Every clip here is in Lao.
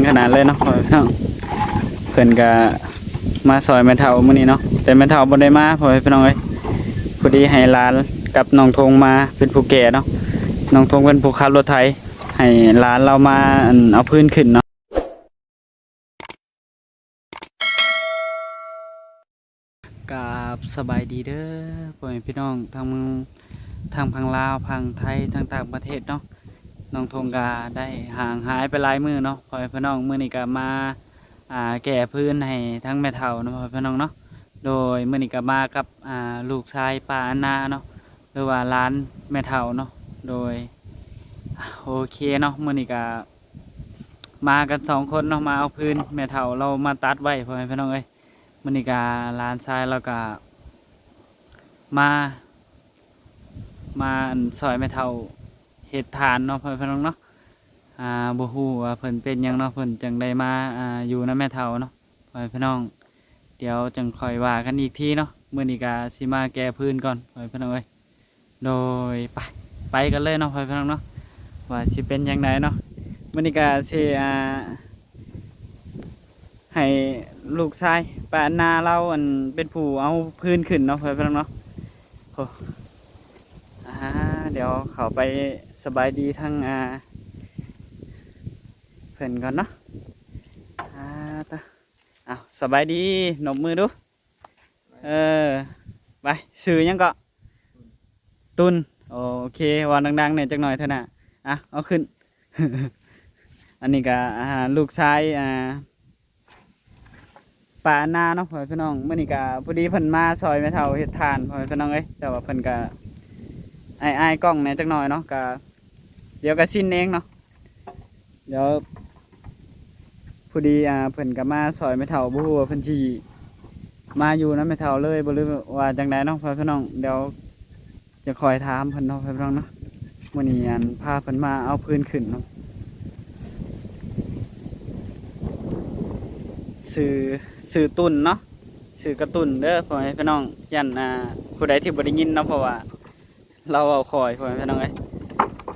ຂະໜາດເລີຍເນາະ ພໍ່ແມ່ພີ່ນ້ອງ. ເພິ່ນກະມາຊ່ອຍແມ່ເຖົ້າມື້ນີ້ເນາະ ແຕ່ແມ່ເຖົ້າບໍ່ໄດ້ມາ ພໍ່ແມ່ພີ່ນ້ອງເອີຍ. ພໍດີໃຫ້ຫຼານກັບນ້ອງທົງມາເປັນຜູ້ແກ່ເນາະ, ນ້ອງທົງເປັນຜູ້ຂັບລົດໄຖ ໃຫ້ຫຼານລາວມາ ອັນ ເອົາຟືນຂຶ້ນເນາະ. ກາບສະບາຍດີເດີ ພໍ່ແມ່ພີ່ນ້ອງ ທັງເມືອງ ທັງຝັ່ງລາວ ຝັ່ງໄທ ທັງຕ່າງປະເທດເນາະ. ນ້ອງທົງກະໄດ້ຫ່າງຫາຍໄປຫຼາຍມື້ເນາະ ພໍ່ແມ່ພີ່ນ້ອງ. ມື້ນີ້ກະມາ ອ່າ ແກ້ຟືນໃຫ້ທັງແມ່ເຖົ້າເນາະ ພໍ່ແມ່ພີ່ນ້ອງເນາະ. ໂດຍມື້ນີ້ກະມາກັບ ອ່າ ລູກຊາຍປ້າອັນນາເນາະ ຫຼືວ່າຫຼານແມ່ເຖົ້າເນາະ. ໂດຍ ໂອເຄເນາະ ມື້ນີ້ກະມາກັນສອງຄົນເນາະ ມາເອົາຟືນ ແມ່ເຖົ້າລາວມາຕັດໄວ້ ພໍ່ແມ່ພີ່ນ້ອງເອີຍ. ມື້ນີ້ກະຫຼານຊາຍລາວກະມາ ມາ ອັນ ຊ່ອຍແມ່ເຖົ້າເຮັດຖ່ານເນາະ ພໍ່ແມ່ພີ່ນ້ອງເນາະ. ອ່າ ບໍ່ຮູ້ວ່າເພິ່ນເປັນຫຍັງເນາະ ເພິ່ນຈັ່ງໄດ້ມາ ອ່າ ຢູ່ນຳແມ່ເຖົ້າເນາະ ພໍ່ແມ່ພີ່ນ້ອງ. ດຽວຈັ່ງຄ່ອຍວ່າກັນອີກທີເນາະ ມື້ນີ້ກະຊິມາແກ້ຟືນກ່ອນ ພໍ່ແມ່ພີ່ນ້ອງເອີຍ. ໂດຍ ໄປ ໄປກັນເລີຍເນາະ ພໍ່ແມ່ພີ່ນ້ອງເນາະ ວ່າຊິເປັນຈັ່ງໃດເນາະ. ມື້ນີ້ກະຊິ ອ່າ ໃຫ້ລູກຊາຍປ້າອັນນາລາວ ອັນ ເປັນຜູ້ເອົາຟືນຂຶ້ນເນາະ ພໍ່ແມ່ພີ່ນ້ອງເນາະ. ໂອ້ ອ່າ ດຽວເຂົ້າໄປສະບາຍດີທາງ ອ່າ ເພິ່ນກ່ອນເນາະ. ອ່າ ຕະ ເອົາ ສະບາຍດີ ນົບມືດູ. ເອີ ໄປ ຊື່ຫຍັງເກາະ? ຕຸນ. ໂອເຄ ເວົ້າດັງໆແດ່ຈັກໜ້ອຍເທື່ອໜ້າ. ອ່ະ ເອົາຂຶ້ນ. ອັນນີ້ກະ ອ່າ ລູກຊາຍ ອ່າ ປ້າອັນນາເນາະ ພໍ່ແມ່ພີ່ນ້ອງ. ມື້ນີ້ກະພໍດີເພິ່ນມາຊ່ອຍແມ່ເຖົ້າເຮັດຖ່ານ ພໍ່ແມ່ພີ່ນ້ອງເອີຍ. ແຕ່ວ່າເພິ່ນກະອາຍໆກ້ອງແດ່ຈັກໜ້ອຍເນາະ ກະ ດຽວກະຊິນເອງເນາະ. ດຽວພໍດີ ອ່າ ເພິ່ນກະມາຊ່ອຍແມ່ເຖົ້າ ບໍ່ຮູ້ວ່າເພິ່ນຊິມາຢູ່ນຳແມ່ເຖົ້າເລີຍບໍ່ ຫຼືວ່າຈັ່ງໃດເນາະ ພໍ່ແມ່ພີ່ນ້ອງ. ດຽວຈະຄ່ອຍຖາມເພິ່ນເນາະ ພໍ່ແມ່ພີ່ນ້ອງເນາະ. ມື້ນີ້ ອັນ ພາເພິ່ນມາເອົາຟືນຂຶ້ນເນາະ. ຊື່ ຊື່ຕຸນເນາະ ຊື່ກະຕຸນເດີ ພໍ່ແມ່ພີ່ນ້ອງ. ຢ້ານ ອ່າ ຜູ້ໃດທີ່ບໍ່ໄດ້ຍິນເນາະ ເພາະວ່າ ລາວເວົ້າຄ່ອຍ ພໍ່ແມ່ພີ່ນ້ອງເອີຍ.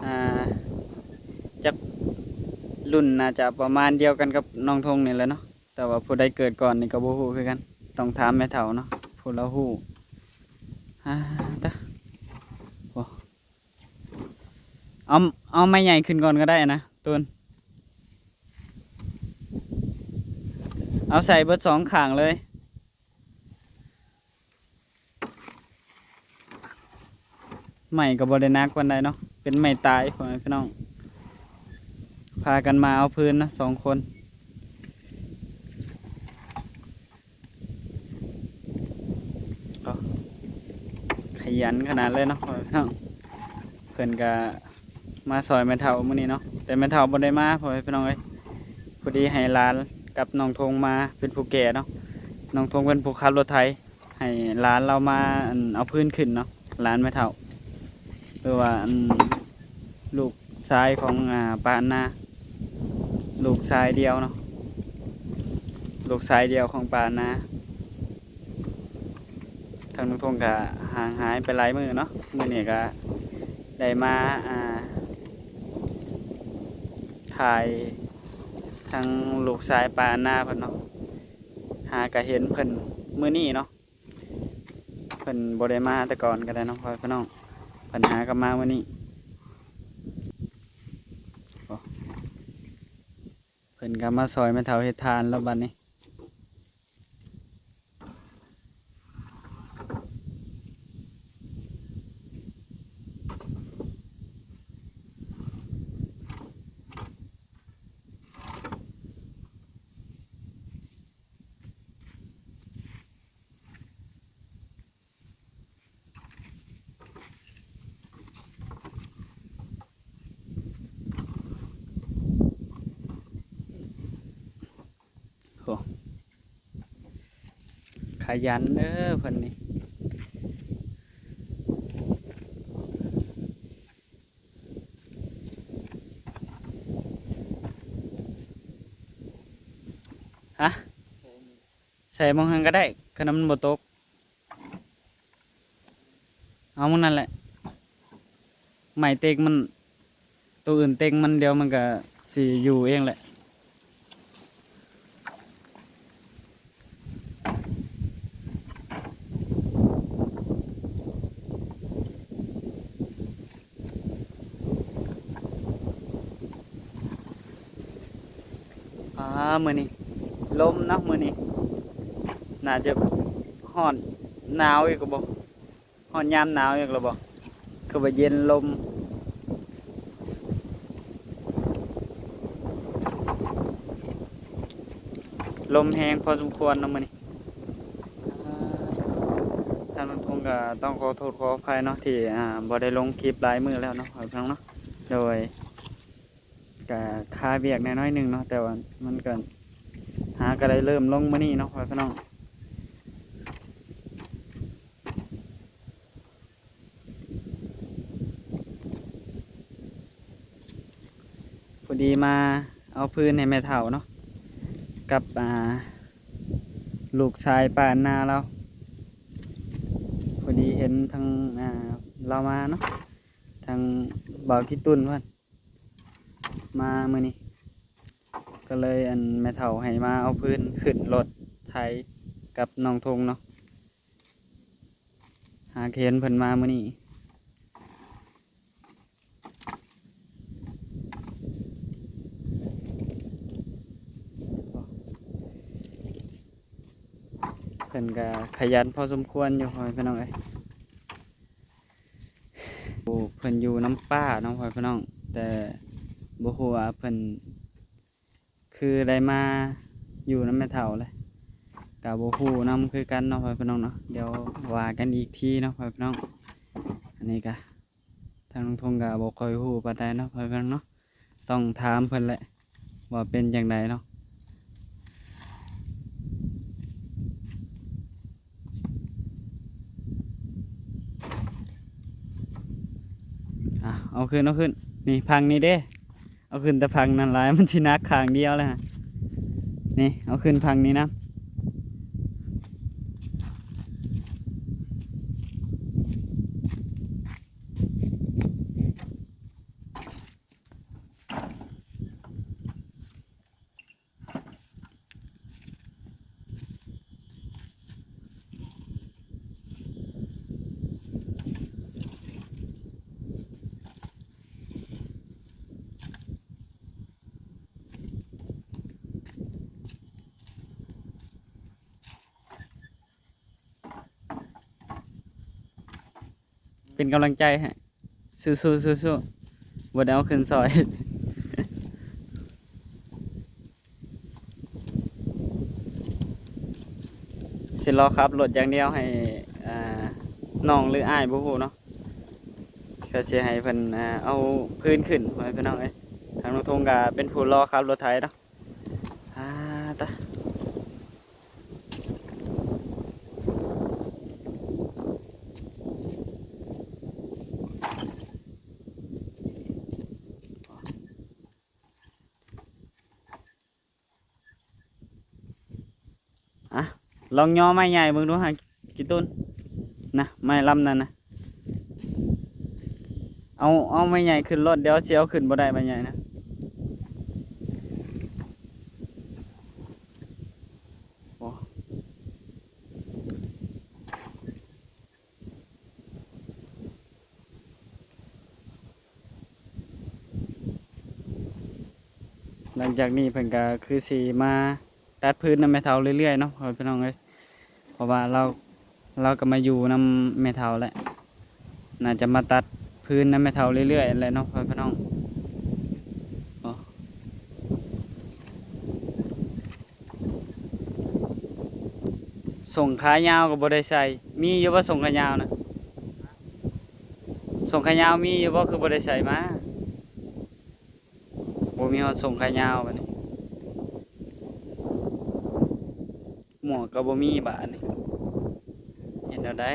ອ່າ ຈັກລຸ້ນໜ້າຈະປະມານດຽວກັນກັບນ້ອງທົງນີ້ແຫຼະເນາະ, ແຕ່ວ່າຜູ້ໃດເກີດກ່ອນນີ້ກໍບໍ່ຮູ້ຄືກັນ, ຕ້ອງຖາມແມ່ເຖົ້າເນາະ ຜູ້ລາວຮູ້. ອ່າ ຕະ ໂອ້ ເອົາ ເອົາໄມ້ໃຫຍ່ຂຶ້ນກ່ອນກໍໄດ້ນະ ຕູນ, ເອົາໃສ່ເບິດສອງຂ້າງເລີຍ. ໄມ້ກໍບໍ່ໄດ້ໜັກປານໃດເນາະ, ເປັນໄມ້ຕາຍ ພໍ່ແມ່ພີ່ນ້ອງ. ພາກັນມາເອົາຟືນນະ ສອງຄົນ. ໂອ້ ຂະຫຍັນຂະໜາດເລີຍເນາະ ພໍ່ແມ່ພີ່ນ້ອງ. ເພິ່ນກະມາຊ່ອຍແມ່ເຖົ້າມື້ນີ້ເນາະ, ແຕ່ແມ່ເຖົ້າບໍ່ໄດ້ມາ ພໍ່ແມ່ພີ່ນ້ອງເອີຍ. ພໍດີໃຫ້ຫຼານກັບນ້ອງທົງມາເປັນຜູ້ແກ່ເນາະ, ນ້ອງທົງເປັນຜູ້ຂັບລົດໄຖ. ໃຫ້ຫຼານລາວມາ ອັນ ເອົາຟືນຂຶ້ນເນາະ, ຫຼານແມ່ເຖົ້າ ຫຼືວ່າ ອັນ ລູກຊາຍຂອງ ອ່າ ປ້າອັນນາ, ລູກຊາຍດຽວເນາະ, ລູກຊາຍດຽວຂອງປ້າອັນນາ. ທາງນ້ອງທົງກະຫ່າງຫາຍໄປຫຼາຍມື້ເນາະ, ມື້ນີ້ກະໄດ້ມາ ອ່າ ຖ່າຍທາງລູກຊາຍປ້າອັນນາເພິ່ນເນາະ. ຫາກະເຫັນເພິ່ນມື້ນີ້ເນາະ, ເພິ່ນບໍ່ໄດ້ມາແຕ່ກ່ອນກໍໄດ້ເນາະ ພໍ່ແມ່ພີ່ນ້ອງ, ເພິ່ນຫາກໍມາມື້ນີ້. ໂອ້ ເພິ່ນກໍມາຊ່ອຍແມ່ເຖົ້າເຮັດຖ່ານແລ້ວບັດນີ້. ໂອ້ ຂະຫຍັນເດີເພິ່ນນີ້. ຮະ? ໃສ່ໝ່ອງຫັ້ນກໍໄດ້ ຄັນມັນບໍ່ຕົກ. ເອົາໝ່ອງນັ້ນແຫຼະ, ໄມ້ເຕັກມັນ ໂຕອື່ນເຕັກມັນ ດຽວມັນກໍຊິຢູ່ເອງແຫຼະ. ອ່າ ມື້ນີ້ລົມເນາະ ມື້ນີ້ໜ້າຈະຮ້ອນໜາວອີກບໍ່ ຮ້ອນຍາມໜາວອີກແລ້ວບໍ່ ຄືວ່າເຢັນລົມ ລົມແຮງພໍສົມຄວນເນາະມື້ນີ້. ທາງນ້ອງທົງກໍຕ້ອງຂໍໂທດຂໍອະໄພເນາະ ທີ່ ອ່າ ບໍ່ໄດ້ລົງຄລິບຫຼາຍມື້ແລ້ວເນາະ ພໍ່ແມ່ພີ່ນ້ອງເນາະ. ໂດຍ ກະຄາວຽກແດ່ໜ້ອຍໜຶ່ງເນາະ ແຕ່ວ່າມັນກະ ຫາກະໄດ້ເລີ່ມລົງມື້ນີ້ເນາະ ພໍ່ແມ່ພີ່ນ້ອງ. ພໍດີມາເອົາຟືນໃຫ້ແມ່ເຖົ້າເນາະ ກັບ ອ່າ ລູກຊາຍປ້າອັນນາລາວ. ພໍດີເຫັນທາງ ອ່າ ລາວມາເນາະ ທາງບ່າວຂີ້ຕຸ່ນເພິ່ນ ມາມື້ນີ້ ກໍເລີຍ ອັນ ແມ່ເຖົ້າໃຫ້ມາເອົາຟືນຂຶ້ນລົດໄຖກັບນ້ອງທົງເນາະ ຫາກເຫັນເພິ່ນມາມື້ນີ້. ເພິ່ນກໍຂະຫຍັນພໍສົມຄວນຢູ່ ພໍ່ແມ່ພີ່ນ້ອງເອີຍ. ໂອ້ ເພິ່ນຢູ່ນຳປ້າເນາະ ພໍ່ແມ່ພີ່ນ້ອງ ແຕ່ບໍ່ຮູ້ວ່າເພິ່ນຄືໄດ້ມາຢູ່ນຳແມ່ເຖົ້າແຫຼະ ກໍບໍ່ຮູ້ນຳຄືກັນເນາະ ພໍ່ແມ່ພີ່ນ້ອງເນາະ. ດຽວວ່າກັນອີກທີເນາະ ພໍ່ແມ່ພີ່ນ້ອງ. ອັນນີ້ກະ ທາງລຸງທົງກໍບໍ່ຄ່ອຍຮູ້ປານໃດເນາະ ພໍ່ແມ່ພີ່ນ້ອງເນາະ ຕ້ອງຖາມເພິ່ນແຫຼະວ່າເປັນຈັ່ງໃດເນາະ. ອ່ະ ເອົາຂຶ້ນ ເອົາຂຶ້ນ ນີ້ ພັງນີ້ເດ້ ເອົາຂຶ້ນແຕ່ພັງນັ້ນຫຼາຍ ມັນຊິໜັກຂ້າງດຽວແລ້ວ. ນີ້ ເອົາຂຶ້ນພັງນີ້ນຳ. ເປັນກຳລັງໃຈໃຫ້ ສູ້ໆ ສູ້ໆ ບໍ່ໄດ້ເອົາຂຶ້ນຊ່ອຍ ຊິລໍຂັບລົດຢ່າງດຽວໃຫ້ ອ່າ ນ້ອງ ຫຼື ອ້າຍ ບໍ່ຮູ້ເນາະ ກໍຊິໃຫ້ເພິ່ນ ອ່າ ເອົາຟືນຂຶ້ນ ພໍ່ແມ່ພີ່ນ້ອງເອີຍ. ທາງລຸງທົງກໍເປັນຜູ້ລໍຂັບລົດໄຖເນາະ. ອາຕະ ອ່ະ ລອງຍໍໄມ້ໃຫຍ່ເບິ່ງດູຫາ ຂີ້ຕຸ່ນ ນະ ໄມ້ລຳນັ້ນນະ ເອົາ ເອົາໄມ້ໃຫຍ່ຂຶ້ນລົດ ດຽວຊິເອົາຂຶ້ນບໍ່ໄດ້ໄມ້ໃຫຍ່ນະ. ໂອ້ ຫຼັງຈາກນີ້ເພິ່ນກໍຄືຊິມາຕັດຟືນນຳແມ່ເຖົ້າເລື້ອຍໆເນາະ ພໍ່ແມ່ພີ່ນ້ອງເອີຍ. ເພາະວ່າລາວ ລາວກໍມາຢູ່ນຳແມ່ເຖົ້າແຫຼະ ໜ້າຈະມາຕັດຟືນນຳແມ່ເຖົ້າເລື້ອຍໆແຫຼະເນາະ ພໍ່ແມ່ພີ່ນ້ອງ. ສົ້ງຂາຍາວກໍບໍ່ໄດ້ໃສ່ ມີຢູ່ບໍ່ ສົ້ງຂາຍາວນະ? ສົ້ງຂາຍາວມີຢູ່ບໍ່ຄືບໍ່ໄດ້ໃສ່ມາ? ບໍ່ມີຮອດສົ້ງຂາຍາວບາດນີ້ ໝວກກໍບໍ່ມີບາດນີ້ ເຮັດແນວໃດ?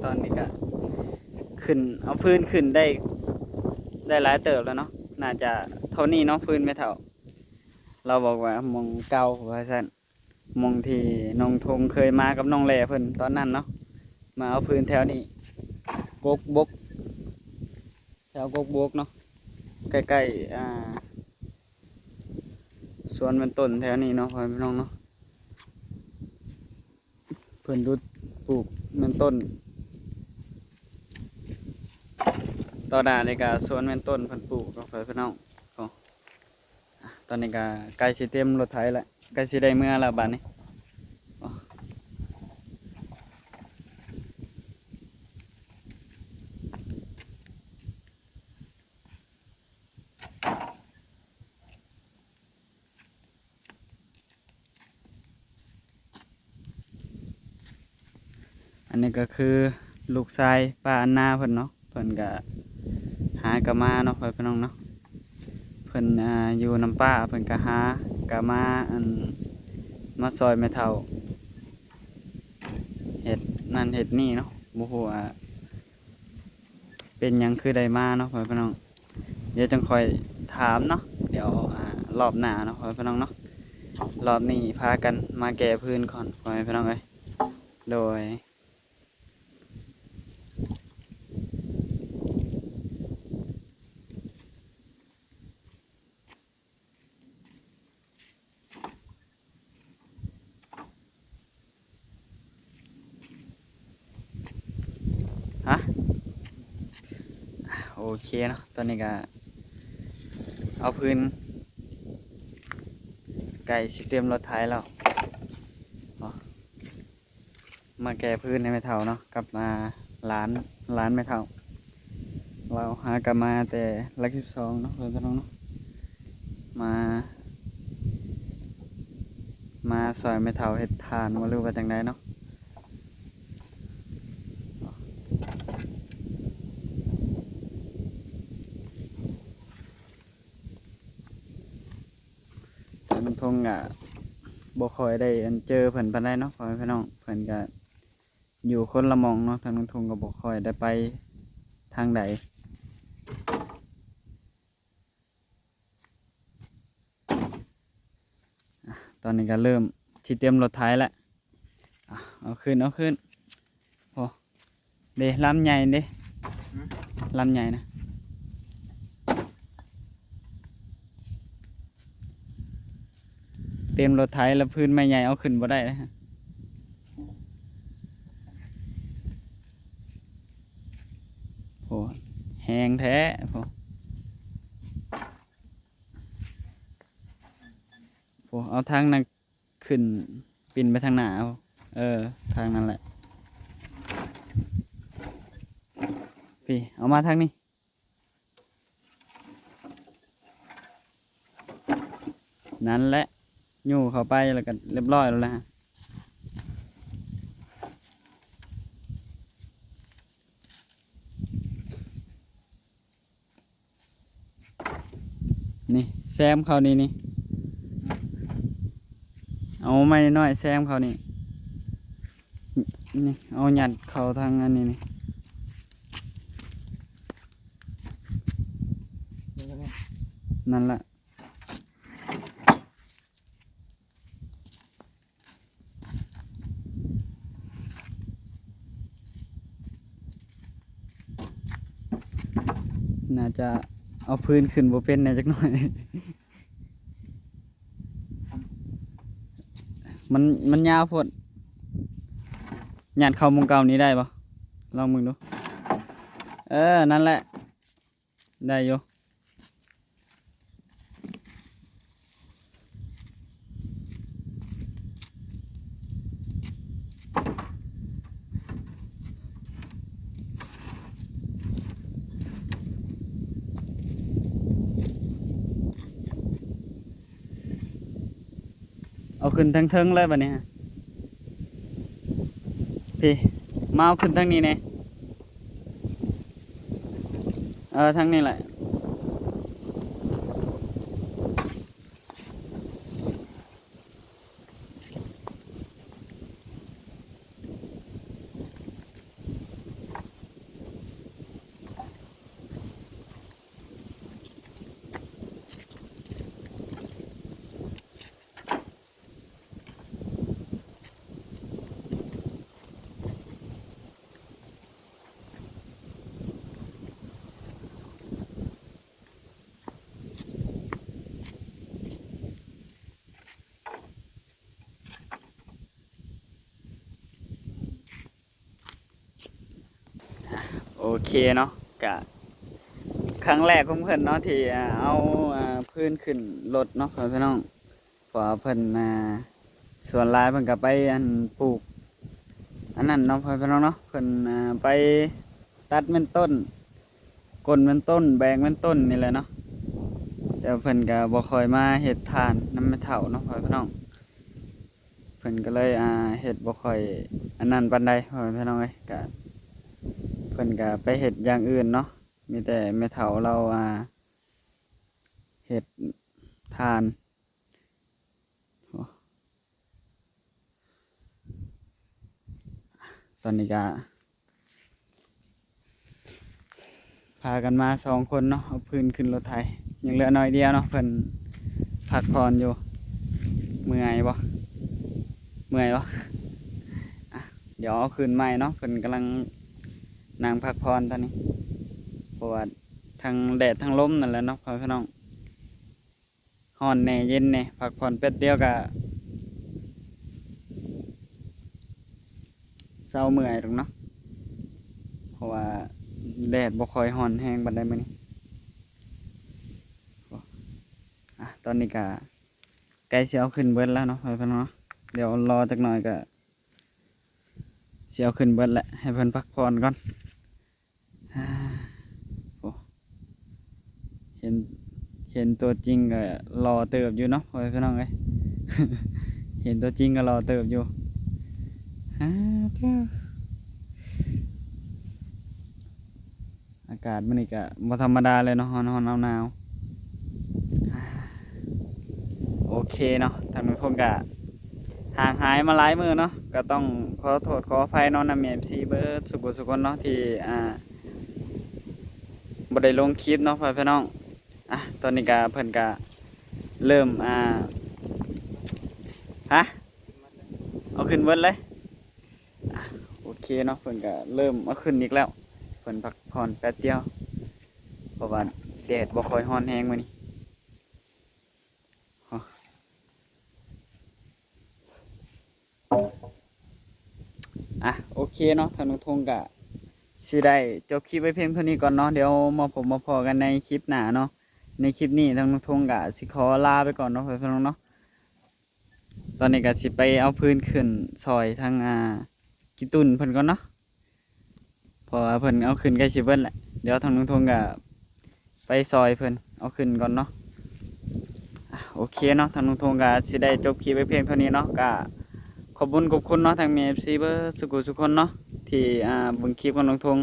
ຕອນນີ້ກະຂຶ້ນ ເອົາຟືນຂຶ້ນໄດ້ ໄດ້ຫຼາຍເຕີບແລ້ວເນາະ ໜ້າຈະເທົ່ານີ້ເນາະ ຟືນແມ່ເຖົ້າ. ລາວບອກວ່າໝ່ອງເກົ່າວ່າຊັ້ນ ໝ່ອງທີ່ນ້ອງທົງເຄີຍມາກັບນ້ອງແຫຼເພິ່ນຕອນນັ້ນເນາະ. ມາເອົາຟືນແຖວນີ້ ກົກບົກ ແຖວກົກບົກເນາະ ໃກ້ໆ ອ່າ ສວນແມ່ນຕົ້ນແຖວນີ້ເນາະ ພໍ່ແມ່ພີ່ນ້ອງເນາະ. ເພິ່ນດຸດປູກແມ່ນຕົ້ນ ຕໍ່ໜ້ານີ້ກະສວນແມ່ນຕົ້ນເພິ່ນປູກເນາະ ພໍ່ແມ່ພີ່ນ້ອງ. ຕອນນີ້ກະໃກ້ຊິເຕັມລົດໄຖແລ້ວ ໃກ້ຊິໄດ້ເມືອແລ້ວບາດນີ້. ອັນນີ້ກໍຄືລູກຊາຍປ້າອັນນາເພິ່ນເນາະ ເພິ່ນກໍຫາກໍມາເນາະ ພໍ່ແມ່ພີ່ນ້ອງເນາະ. ເພິ່ນ ອ່າ ຢູ່ນຳປ້າ ເພິ່ນກໍຫາກໍມາ ອັນ ມາຊ່ອຍແມ່ເຖົ້າເຮັດນັ້ນເຮັດນີ້ເນາະ ບໍ່ຮູ້ວ່າ ເປັນຫຍັງຄືໄດ້ມາເນາະ ພໍ່ແມ່ພີ່ນ້ອງ. ດຽວຈັ່ງຄ່ອຍຖາມເນາະ ດຽວ ອ່າ ລອບໜ້າເນາະ ພໍ່ແມ່ພີ່ນ້ອງເນາະ. ລອບນີ້ພາກັນມາແກ່ຟືນກ່ອນ ພໍ່ແມ່ພີ່ນ້ອງເອີຍ. ໂດຍ ຮະ ໂອເຄເນາະ ຕອນນີ້ກະເອົາຟືນ ໃກ້ຊິເຕັມລົດໄຖແລ້ວ ມາແກ່ຟືນໃຫ້ແມ່ເຖົ້າເນາະ ກັບ ອ່າ ຫຼານ ຫຼານແມ່ເຖົ້າ. ລາວຫາກໍມາແຕ່ຫຼັກສິບສອງເນາະ ເພິ່ນເນາະ ມາ ມາຊ່ອຍແມ່ເຖົ້າເຮັດຖ່ານບໍ່ ຫຼືວ່າຈັ່ງໃດເນາະ. ທາງລຸງທົງກະບໍ່ຄ່ອຍໄດ້ ອັນ ເຈີເພິ່ນປານໃດເນາະ ພໍ່ແມ່ພີ່ນ້ອງ. ເພິ່ນກະຢູ່ຄົນລະໝ່ອງເນາະ ທາງລຸງທົງກໍບໍ່ຄ່ອຍໄດ້ໄປທາງໃດ. ອ່ະ ຕອນນີ້ກໍເລີ່ມຊິເຕັມລົດໄຖແລ້ວ. ອ່ະ ເອົາຂຶ້ນ ເອົາຂຶ້ນ ໂອ້ ເດ້ ລຳໃຫຍ່ເດ້ ຫືມ ລຳໃຫຍ່ນະ ເຕັມລົດໄຖແລ້ວ ຟືນໄມ້ໃຫຍ່ເອົາຂຶ້ນບໍ່ໄດ້ເດ້. ໂອ້ ແຮງແທ້ ໂອ້ ໂອ້ ເອົາທາງນັ້ນ ຂຶ້ນ ປິ່ນໄປທາງໜ້າເອົາ ເອີ ທາງນັ້ນແຫຼະ ພີ້ ເອົາມາທາງນີ້ ນັ້ນແຫຼະ ຍູ້ເຂົ້າໄປແລ້ວກໍລຽບຮ້ອຍແລ້ວນະ. ນີ້ ແຊມເຂົ້ານີ້ ນີ້ ເອົາໄມ້ນ້ອຍໆ ແຊມເຂົ້ານີ້ ນີ້ ເອົາຍັດເຂົ້າທາງອັນນີ້ ນີ້ ນັ້ນລະ. ໜ້າຈະເອົາຟືນຂຶ້ນບໍ່ເປັນແດ່ຈັກໜ້ອຍ ມັນ ມັນຍາວໂພດ. ຍາດເຂົ້າໝ່ອງເກົ່ານີ້ໄດ້ບໍ່? ລອງເບິ່ງດູ. ເອີ ນັ້ນແຫຼະ. ໄດ້ຢູ່. ເອົາຂຶ້ນທາງເທິງເລີຍບາດນີ້. ພີ້ ມາເອົາຂຶ້ນທາງນີ້ແດ່. ເອີ ທາງນີ້ແຫຼະ. ໂ ໂອເຄເນາະ ກະຄັ້ງແລກຂອງເພິ່ນເນາະ ທີ່ ອ່າ ເອົາ ອ່າ ຟືນຂຶ້ນລົດເນາະ ພໍ່ແມ່ພີ່ນ້ອງ. ເພາະວ່າເພິ່ນ ອ່າ ສ່ວນຫຼາຍເພິ່ນກໍໄປ ອັນ ປູກ ອັນນັ້ນເນາະ ພໍ່ແມ່ພີ່ນ້ອງເນາະ. ເພິ່ນ ອ່າ ໄປຕັດແມ່ນຕົ້ນ ກົ້ນແມ່ນຕົ້ນ ແບກແມ່ນຕົ້ນນີ້ແຫຼະເນາະ. ແຕ່ເພິ່ນກໍບໍ່ຄ່ອຍມາເຮັດຖ່ານນຳແມ່ເຖົ້າເນາະ ພໍ່ແມ່ພີ່ນ້ອງ. ເພິ່ນກໍເລີຍ ອ່າ ເຮັດບໍ່ຄ່ອຍອັນນັ້ນປານໃດ ພໍ່ແມ່ພີ່ນ້ອງເອີຍ. ກະ ເພິ່ນກໍໄປເຮັດຢ່າງອື່ນເນາະ. ມີແຕ່ແມ່ເຖົ້າລາວ ອ່າ ເຮັດຖ່ານ. ໂອ້ ຕອນນີ້ກະພາກັນມາສອງຄົນເນາະ ເອົາຟືນຂຶ້ນລົດໄຖ. ຍັງເຫຼືອໜ້ອຍດຽວເນາະ ເພິ່ນພັກຜ່ອນຢູ່. ເມື່ອຍບໍ່? ເມື່ອຍບໍ່? ອ່ະ ດຽວເອົາຂຶ້ນໃໝ່ເນາະ. ເພິ່ນກຳລັງນັ່ງພັກຜ່ອນຕອນນີ້ ເພາະວ່າທັງແດດທັງລົມນັ້ນແຫຼະເນາະ ພໍ່ແມ່ພີ່ນ້ອງ. ຮ້ອນແດ່ເຢັນແດ່ ພັກຜ່ອນແປັບດຽວກະເຊົາເມື່ອຍດອກເນາະ ເພາະວ່າແດດບໍ່ຄ່ອຍຮ້ອນແຮງປານໃດມື້ນີ້. ອ່ະ ຕອນນີ້ກະໃກ້ຊິເອົາຂຶ້ນເບິດແລ້ວເນາະ ພໍ່ແມ່ພີ່ນ້ອງເນາະ. ດຽວລໍຈັກໜ້ອຍກະຊິເອົາຂຶ້ນເບິດແຫຼະ ໃຫ້ເພິ່ນພັກຜ່ອນກ່ອນ. ໂອ້ ເຫັນ ເຫັນຕົວຈິງກໍຫຼໍ່ເຕີບຢູ່ເນາະ ພໍ່ແມ່ພີ່ນ້ອງເອີຍ. ເຫັນຕົວຈິງກໍຫຼໍ່ເຕີບຢູ່. ອາ ເຈົ້າ ອາກາດມື້ນີ້ກໍບໍ່ທຳມະດາເລີຍເນາະ ຮ້ອນໆ ໜາວໆ. ໂອເຄເນາະ ທາງນ້ອງທົງກະຫ່າງຫາຍມາຫຼາຍມື້ເນາະ ກະຕ້ອງຂໍໂທດຂໍອະໄພເນາະ ນຳເອັຟຊີເບິດສູ່ຜູ້ສູ່ຄົນເນາະ ທີ່ ອ່າ ບໍ່ໄດ້ລົງຄລິບເນາະ ພໍ່ແມ່ພີ່ນ້ອງ. ອ່ະ ຕອນນີ້ກະເພິ່ນກະເລີ່ມ ອ່າ ຮະ ເອົາຂຶ້ນເບິດເລີຍ. ອ່ະ ໂອເຄເນາະ ເພິ່ນກະເລີ່ມເອົາຂຶ້ນອີກແລ້ວ ເພິ່ນພັກຜ່ອນແປັບດຽວ ເພາະວ່າແດດບໍ່ຄ່ອຍຮ້ອນແຮງມື້ນີ້. ອ່ະ ໂອເຄເນາະ ທາງນ້ອງທົງກະຊິໄດ້ຈົບຄລິບໄວ້ພຽງເທົ່ານີ້ກ່ອນເນາະ. ດຽວມາພົບມາພໍ້ກັນໃນຄລິບໜ້າເນາະ. ໃນຄລິບນີ້ທາງນ້ອງທົງກະຊິຂໍລາໄປກ່ອນເນາະ ພໍ່ແມ່ພີ່ນ້ອງເນາະ. ຕອນນີ້ກະຊິໄປເອົາຟືນຂຶ້ນຊ່ອຍທາງ ອ່າ ກິຕຸນເພິ່ນກ່ອນເນາະ ເພາະວ່າເພິ່ນເອົາຂຶ້ນໃກ້ຊິເບິດແຫຼະ. ດຽວທາງນ້ອງທົງກະໄປຊ່ອຍເພິ່ນເອົາຂຶ້ນກ່ອນເນາະ. ອ່ະ ໂອເຄເນາະ ທາງນ້ອງທົງກະຊິໄດ້ຈົບຄລິບໄວ້ພຽງເທົ່ານີ້ເນາະ. ກະຂອບບຸນຂອບຄຸນເນາະ ທັງແມ່ເອັຟຊີເບິດສູ່ຜູ້ສູ່ຄົນເນາະ ທີ່ ອ່າ ເບິ່ງຄລິບຂອງນ້ອງທົງ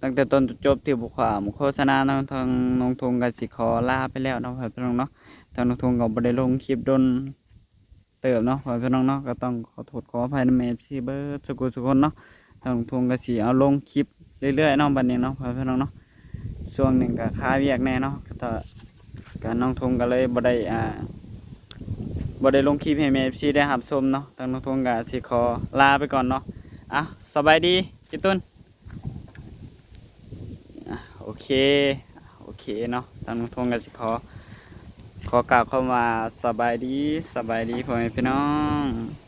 ຕັ້ງແຕ່ຕົ້ນຈົນຈົບ ທີ່ບໍ່ຂ້າມໂຄສະນາເນາະ. ທາງນ້ອງທົງກໍຊິຂໍລາໄປແລ້ວເນາະ ພໍ່ແມ່ພີ່ນ້ອງເນາະ. ທາງນ້ອງທົງກໍບໍ່ໄດ້ລົງຄລິບດົນເຕີບເນາະ ພໍ່ແມ່ພີ່ນ້ອງເນາະ. ກໍຕ້ອງຂໍໂທດຂໍອະໄພນຳເອັຟຊີເບິດສູ່ຜູ້ສູ່ຄົນເນາະ. ທາງນ້ອງທົງກໍຊິເອົາລົງຄລິບເລື້ອຍໆເນາະ ບັດນີ້ເນາະ ພໍ່ແມ່ພີ່ນ້ອງເນາະ. ຊ່ວງໜຶ່ງກໍຄາວຽກແດ່ເນາະ ກໍ ກໍນ້ອງທົງກໍເລີຍບໍ່ໄດ້ ອ່າ ບໍ່ໄດ້ລົງຄລິບໃຫ້ແມ່ເອັຟຊີໄດ້ຮັບຊົມເນາະ. ທາງນ້ອງທົງກໍຊິຂໍລາໄປກ່ອນເນາະ. ອ່ະ ສະບາຍດີ ກິຕຸນ. ອ່ະ ໂອເຄ ໂອເຄເນາະ ທາງນ້ອງທົງກໍຊິຂໍ ຂໍກ່າວຄຳວ່າສະບາຍດີ ສະບາຍດີພໍ່ແມ່ພີ່ນ້ອງ.